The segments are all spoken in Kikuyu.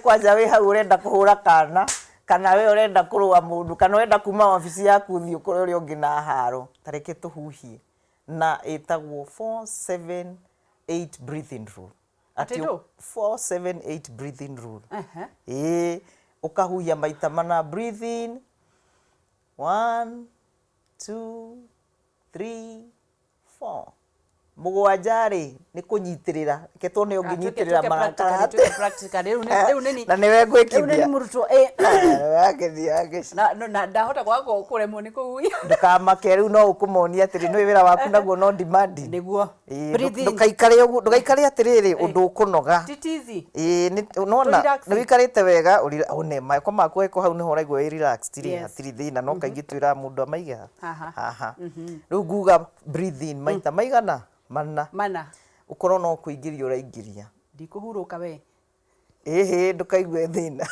Kwanja wĩ hau ũrenda kũhũra kana, kana we ũrenda kũrũa mũndũ, kana ũrenda kuma wabici yaku ũthiĩ ũkore ũrĩa ũngĩ na haro, ta reke tũhuhie. Na ĩtagwo 4-7-8 breathing rule. Atĩ ndũ? 4-7-8 breathing rule. Ehe. Ĩĩ, ũkahuhia maita mana. Breathe in, 1, 2, 3, 4. Mũgwanja rĩ, nĩ kũnyitĩrĩra. Reke tuone ũngĩnyitĩrĩra marakara. Rĩu Na nĩwe nĩ ngwĩkithia. Mũrutwo ĩ. Wangĩthia. Na ndahota kwaga kũremwo nĩ kũhuhia. Ndũkamake, rĩu no ũkũmonia atĩrĩ, nĩ wĩra waku naguo no demanding. Nĩguo. Ĩĩ, Breathe in. ndũkaikare ũguo, ndũgaikare atĩrĩrĩ ũndũ ũkũnoga. Titizi. Ĩĩ, nona Tũrelax. nĩ wĩikarĩte wega, one moko maku angĩkorwo hau nĩho ũraigua wĩ relaxed rĩ, hatirĩ thĩna, no kaingĩ twĩraga mũndũ amaige ha? Haha. Haha. Rĩu nguga breathe in maita maigana? Mana. Mana. Ũkorwo no kũingĩria ũraingĩria. Ndikũhurũka we. Ĩhĩ, ndũkaigue thĩna.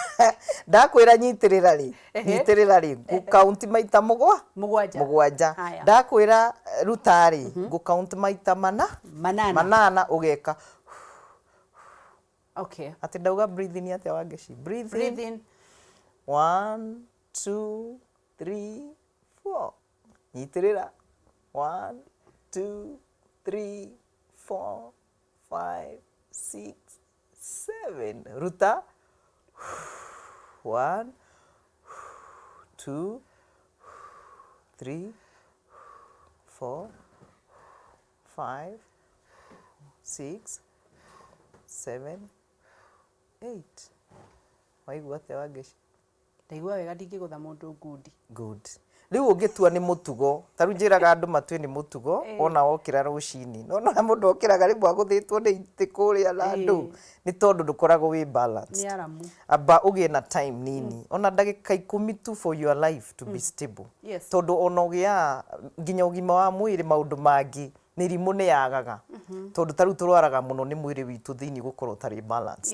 Ndakwĩra nyitĩrĩra rĩ, nyitĩrĩra rĩ, ngũ-count maita mũgwa? Mũgwanja. Mũgwanja. Haya. Ndakwĩra ruta rĩ, ngũ-count maita mana? Manana. Manana, ũgeka. Okay. Atĩ ndauga breathe in atĩa, Wangeci? Breathe in. Breathe in. One, two, three, four. Nyitĩrĩra. One, two, three, four, five, six, seven. Ruta. One, two, three, four, five, six, seven, eight. Waigua atĩa, Wangeci? Ndaigua wega, ndingĩgũtha mũndũ ngundi. Good. Rĩu ũngĩtua nĩ mũtugo, ta rĩu njĩraga andũ matue nĩ mũtugo, wona wokĩra rũcinĩ. No ona mũndũ okĩraga rĩmwe agũthĩtwo nĩ itĩ kũrĩa na andũ, nĩ tondũ ndũkoragwo wĩ balanced. Nĩ aramu. Amba ũgĩe na time nini, ona ndagĩka 10 tu, for your life to be stable. Tondũ ona ũgĩaga nginya ũgima wa mwĩrĩ, maũndũ mangĩ, mĩrimũ nĩ yagaga. Tondũ ta rĩu tũrwaraga mũno nĩ mwĩrĩ witũ thĩinĩ gũkorwo ũtarĩ balanced.